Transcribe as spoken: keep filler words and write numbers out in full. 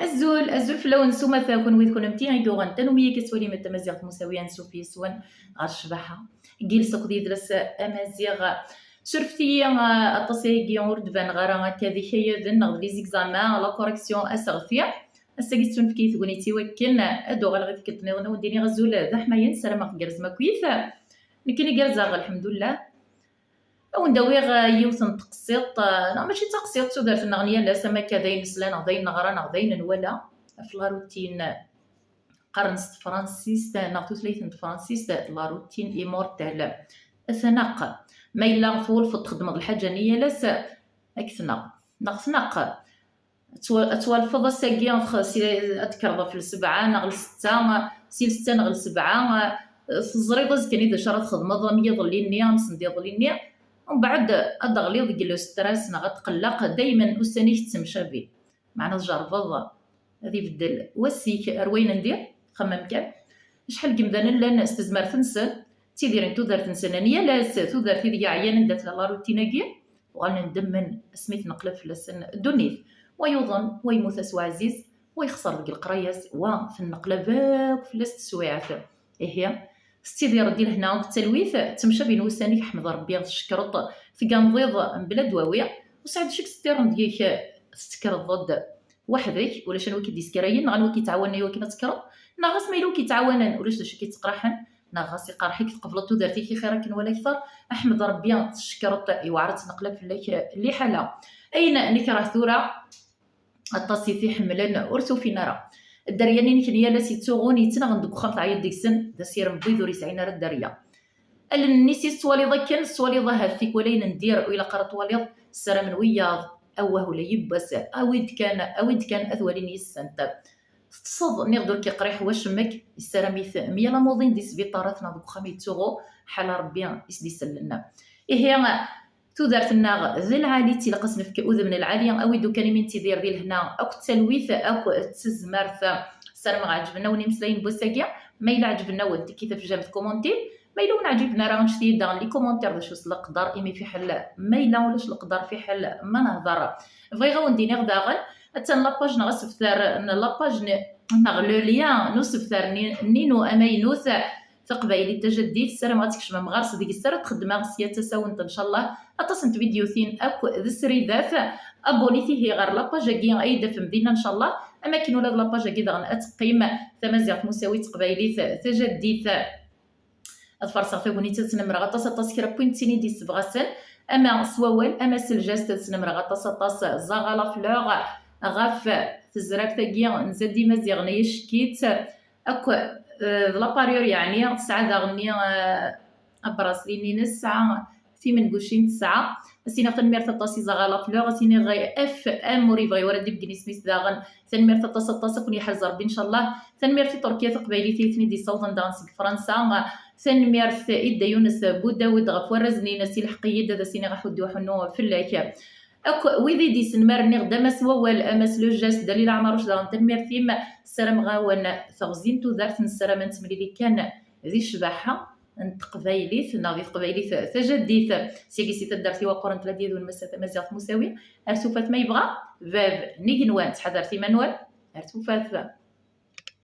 Azul, azul fell-awen s umata, kunwi d kunemti i yuɣen tanumi akka tettwalim tamaziɣt Musawi, ansuf yes-wen ɣer ccbaḥa n yiles akked yidles amaziɣ. Surfet-iyi, ah, aṭas ayagi ur d-baneɣ ara akka d ikayaden neɣ d les examens, la correction, aseɣti. Ass-agi tettunefk-iyi tegnit i wakken ad uɣaleɣ i tikkelt nniḍen ad wen-d-iniɣ azul d aḥmayen, ssarameɣ tgerrzem akkit. Nekkini gerrzeɣ, lḥemdullah. Ad wen-d-awiɣ, eh, yiwet n teqsiṭ, eh, neɣ mačči d taqsiṭ, d tudert-nneɣ n yal ass, am akka d ayen nesla neɣ d ayen neɣra neɣ d ayen nwala ɣef la routine, qqaren s tefransist neɣ tutlayt n tefransist la routine immortelle. Tneqq. Ma yella twulfeḍ txeddmeḍ lḥaǧa-nni yal ass, ad k-tneɣ. Neɣ tneqq. Ad twa-, ad twalfeḍ ass-agi, x-, si, ad tekkreḍ ɣef lsebɛa neɣ lsetta, si lsetta neɣ lsebɛa, teẓriḍ azekka-nni d acu ara txedmeḍ, am yiḍelli-nni, am send iḍelli-nni, umbeɛd ad d-teɣliḍ deg le stress neɣ ad tqelleq, daymen ussan-ik ttemcabin. Meɛna tjerrbeḍ ad ibeddel wass-ik ar wayen n dir, xemmem kan. Acḥal n yemdanen llan s tezmert-nsen, ttidiren tudert-nsen n yal ass, tudert ideg ɛyan anda tella la routine-agi, uɣalen ndemmen asmi tneqlab fell-asen ddunit. Wa yuḍen, wa yemmut-as uɛziz, wa yexṣer deg leqraya-s, wa tenneqlab akk fell-as teswiɛt. Ihi, tettidireḍ di lehna akked talwit, ttemcabin wussan-ik, ḥmed Rebbi, tcekkreḍ, tganḍiḍ mebla ddwawi, ur sɛiḍ acu i yettiren deg-k, tettekreḍ-d weḥd-k, ulac anwa i k-id-yeskarayen, neɣ anwa i k-yettɛawanen i wakken ad tekkreḍ, neɣ ɣas ma yella ur k-yettɛawan, ulac d acu i k-yettqerḥen, neɣ ɣas iqerḥ-ik, tqebleḍ tudert-ik i xir akken wala akter, ḥmed Rebbi, tcekkreḍ, yewɛer ad tneqlab fell-ak liḥala. Ayen nekreh tura, aṭas i t-iḥemmlen, ur t-ufin ara. Dderya-nni-inek n yal ass yettsuɣun, yettnaɣen deg uxxam, teɛyiḍ deg-sen, d asirem n wid ur yesɛin ara dderya. Allen-nni s tettwaliḍ akken, tettwaliḍ ahat tikwal ayen n dir ur ilaq ara twaliḍ, ssaramen wiyaḍ, awah ula yiwwas, awi-d kan, awi-d kan ad walin yis-sent. Teṭṭseḍ, nniɣ-d ur k-iqriḥ wacemma-k, yessaram-it myal amuḍin di sbiṭarat neɣ deg uxxam yettsuɣu, ḥala Rebbi i s-d-isellen. Ihi, tudert-nneɣ d lɛali, tilaq ad s-nefk udem n lɛali, awi-d ukan imi nettidir di lehna akked talwit akked tezmert. Ssarameɣ ɛeǧben-awen imeslayen n wass-agi. Ma yella ɛeǧben-awen, tekkit afjam, tkumuntit. Ma yella ur wen-ɛǧiben ara, anect-iyi-d daɣen les commentaires d acu s leqder, imi fiḥel ma yella ulac leqder, fiḥel ma nehder. Bɣiɣ ad wen-d-iniɣ daɣen, attan la page neɣ asebter n la page n-, neɣ le lien n usebter-nni-, nni-nu amaynut, Taqbaylit Tajaddit, ssarameɣ ad tkecmem ɣer-s, deg-s ara d-xeddmeɣ sya d tasawent, ncallah, aṭas n tvidyutin akk d sridat. Abonit ihi ɣer la page-agi ay d-tafem dinna, ncallah, am akken ula d la page-agi daɣen ad teqqim, Tamaziɣt Musawi d Teqbaylit Tajaddit. Ad farseɣ tagnit, ad snemreɣ aṭas, aṭas kra n win ttini d-yessebɣasen, ama s wawal, ama s lǧast, ad snemreɣ aṭas, aṭas Zara Lafleur ɣef tezraft-agi n Zaddi Maziɣen, ay acekkit akk, eh, d la parure, yeɛni tesɛa daɣenni, eh, abrasli-nni-ines, tesɛa timengucin, tesɛa, ad s-iniɣ tanemmirt aṭas i Zara Lafleur, ad s-iniɣ F M ur yebɣi wara ad d-ibeggen isem-is daɣen, tanemmirt aṭas, aṭas, ad ken-yeḥrez Rebbi, ncallah. Tanemmirt i Turkiya Taqbaylit i ten-id-yessawḍen daɣen seg Fransa. Tanemmirt i Dda Yunes Budawed ɣef warrazen-ines, ilḥeq-iyi-d ad as-iniɣ aḥuddu aḥunnu fell-ak. Akk wid i d-yesnemmaren, nniɣ-d, ama s wawal, ama s le geste, Dalila Ɛmaruc daɣen, tanemmirt-im. Ssarameɣ-awen teɣzi n tudert, nessaram ad nettemlili kan di ccbaḥa n teqbaylit, neɣ di teqbaylit tajaddit. Sigi si taddart-iw aqquren tella d yid-wen massa tamaziɣt Musawi. Ar tufat ma yebɣa bab n igenwan, ttḥadaret iman-nwen. Ar tufat.